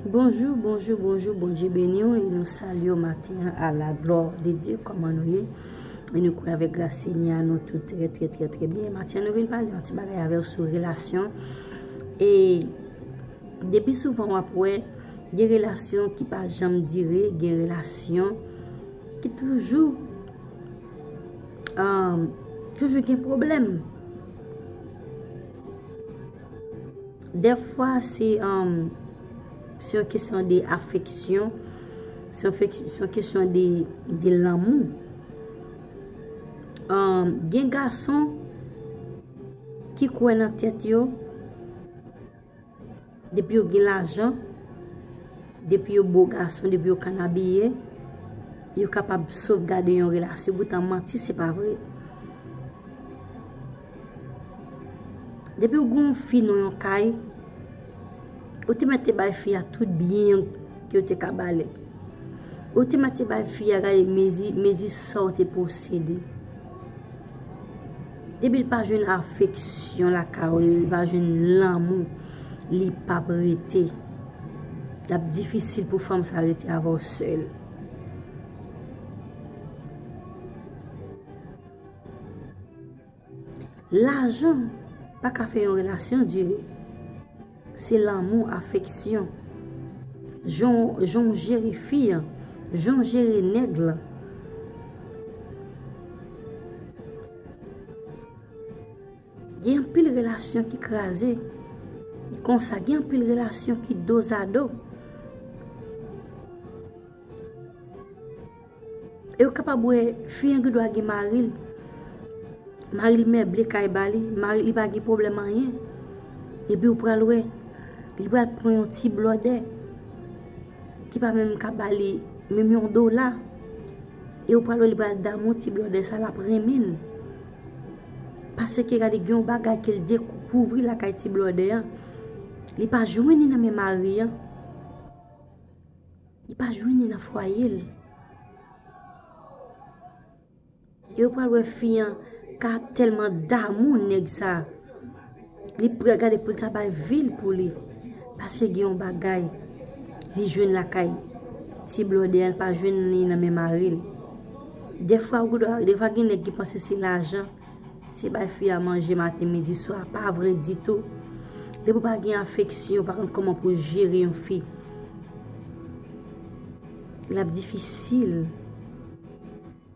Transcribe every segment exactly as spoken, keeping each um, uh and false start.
Bonjou, bonjou, bonjou, Bondye beni w e nou salye w maten an à la gloire de Dieu. Kòman nou ye? E nou kwè avèk gras Senyè a nou tout trè, trè, trè, trè byen. Maten an nou vin pale yon ti bagay avè w sou relasyon. E depi souvan w ap wè, gen relasyon ki pa janm dire, gen relasyon ki toujou, um, toujou gen pwoblèm. Dèfwa, se, um, se yon kesyon de afeksyon, se yon fek-, se yon kesyon de, de lanmou. Um, gen gason ki kwè nan tèt yo, depi yo gen lajan, depi yo bo gason, depi yo kann abiye, yo kapab sovgade yon relasyon, poutan manti se pa vre. Depi w gen yon fi nan yon kay, ou te mèt te bay fi a tout byen ke w te ka ba li. Ou te mèt te bay fi a gade mezi, mezi sa w te posede. Depi l pa jwenn afeksyon lakay ou, li pa jwenn lanmou, li p ap rete. L ap difisil pou fanm sa rete avè w sèl. Lajan pa ka fè yon relasyon dire. Se lanmou, afeksyon. Jan, jan w jere fi an, jan w jere nèg lan. Gen anpil relasyon ki kraze. Konsa, gen anpil relasyon ki dozado. E ou kapab wè, fi an gen dwa gen mari l. Mari l meble kay ba li, mari li pa gen pwoblèm anyen. Epi ou pral wè, li pral pran yon ti blòdè ki pa menm ka ba li menm yon dola. E ou pral wè li pral damou ti blòdè sa, l ap renmen l. Paske gade, gen yon bagay ke l dekouvri lakay ti blòdè an. Li pa jwenn li nan men mari an. Li pa jwenn li nan fwaye l. Yo pral wè fi an ka tèlman damou nèg sa. Li prè gade pou l ta bay vi l pou li. Paske gen yon bagay li jwenn lakay ti blòdè an, li pa jwenn li nan men mari l. Dèfwa, ou dwa, dèfwa gen nèg ki panse se lajan. Se bay fi a manje maten, midi, swa, pa vre ditou. Depi w pa gen afeksyon, w pa konn kòman pou w jere yon fi, l ap difisil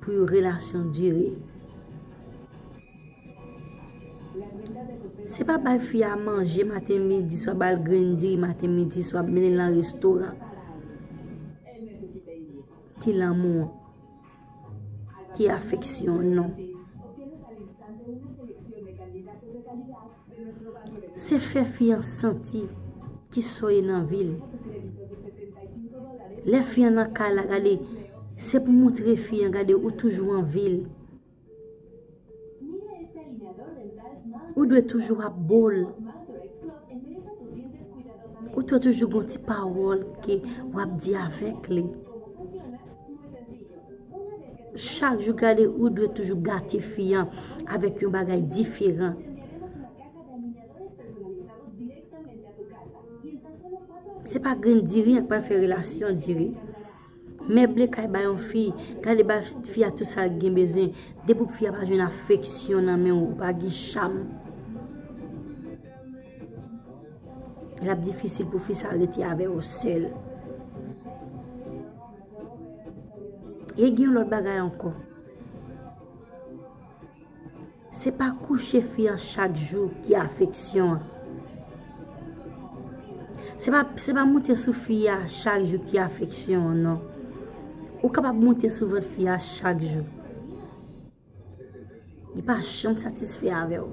pou yon relasyon dire. Se pa bay fi a manje maten, midi, swa ba l grenn diri maten, midi, swa mennen l nan restoran ki lanmou an. Ki afeksyon, non. Se fè fi an santi kisa w ye nan vi l. Lè fi an nan kay la, gade, se pou montre fi an, gade, ou toujou anvi l. Ou dwe toujou ap bo l. Ou dwe toujou gon ti pawòl ke w ap di avèk li. Chak jou, gade, ou dwe toujou gate fi an avèk yon bagay diferan. Se pa grenn diri an k pral fè relasyon dire. Meble kay ba yon fi, gade, bay fi a tout sa l gen bezwen. Depi fi a pa jwenn afeksyon nan men w, ou pa gen cham, l ap difisil pou fi sa rete avè w sèl. E gen yon lòt bagay ankò. Se pa kouche fi an chak jou ki afeksyon an. Se pa, se pa moute sou fi a chak jou ki afeksyon an, non. Ou kapab moute sou vant fi a chak jou. Li pa janm satisfè avè w.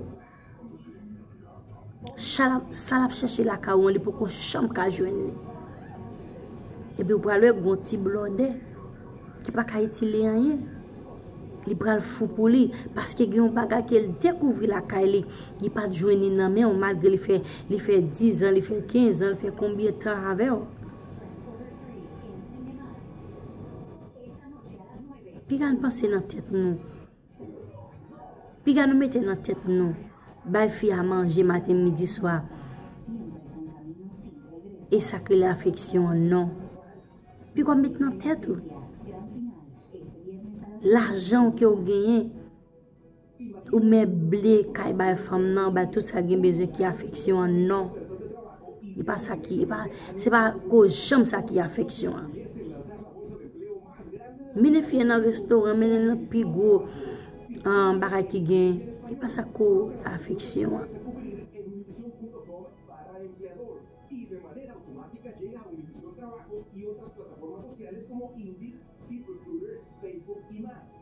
Sa l ap, sa l ap chèche lakay ou an, li poko janm ka jwenn li. Epi ou pral wè gon ti blòdè ki pa ka itil li anyen. Li pral fou pou li, paske gen yon bagay ke l dekouvri lakay li. Li pa t jwenn li nan men w, malgre li fè, li fè diz an, li fè kenz an, li fè konbyen tan avè w. Piga n panse nan tèt nou. Piga nou mete nan tèt nou, bay fi a manje maten, midi, swa. E sa k rele afeksyon an, non. Piga w met nan tèt ou. Lajan ke w genyen, ou meble kay bay fanm nan, ou bay tout sa l gen bezwen ki afeksyon an, non. E pa sa ki, e pa, se pa ko janm sa ki afeksyon an. Mennen fi an nan restoran, mennen l nan pi gwo, ah, bagay ki gen, e pa sa ko afeksyon an.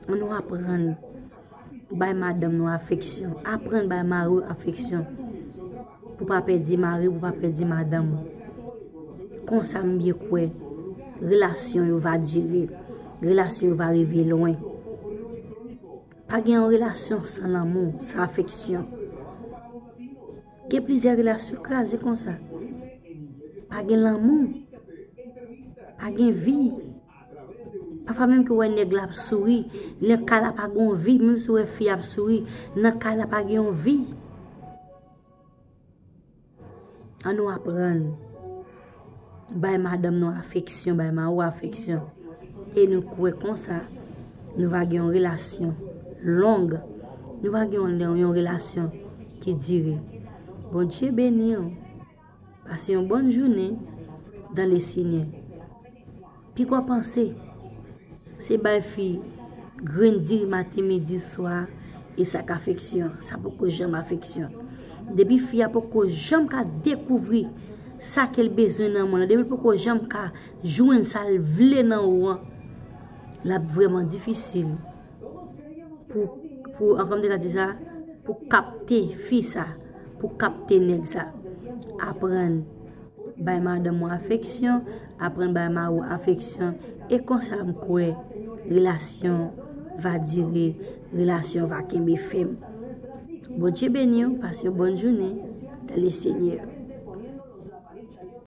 Ann nou aprann bay madanm nou afeksyon. Aprann bay mari w afeksyon. Pou pa pèdi mari, pou pa pèdi madanm. Konsa m byen kwè, relasyon yo va dire. Relasyon yo va rive lwen. Pa gen yon relasyon san lanmou, san afeksyon. Gen plizyè relasyon kraze konsa. Pa gen lanmou. Pa gen vi. Pafwa menm ke w wè nèg la ap souri, nan kay la pa gen yon vi, menm si w wè fi ap souri, nan kay la pa gen yon vi. Ann nou aprann bay madanm nou afeksyon, bay mari w afeksyon. E nou kwè konsa, nou va gen yon relasyon long. Nou va gen yon, yon relasyon ki dire. Bondye beni w. Pase yon bòn jounen dans le Seigneur. Piga w panse, se bay fi grenn diri maten, midi, swa, e sa k afeksyon, sa poko janm afeksyon. Depi fi a poko janm ka dekouvri sa ke l bezwen nan moun nan, depi l poko janm ka jwenn sa l vle nan ou an, l ap vrèman difisil pou, pou, an kòm te ka di sa, pou kapte fi sa, pou kapte nèg sa. Aprann bay madanm ou afeksyon, aprann bay mari w afeksyon, e konsa m kwè relasyon va dire, relasyon va kenbe fèm. Bondye beni w, pase yon bòn jounen dans le Seigneur.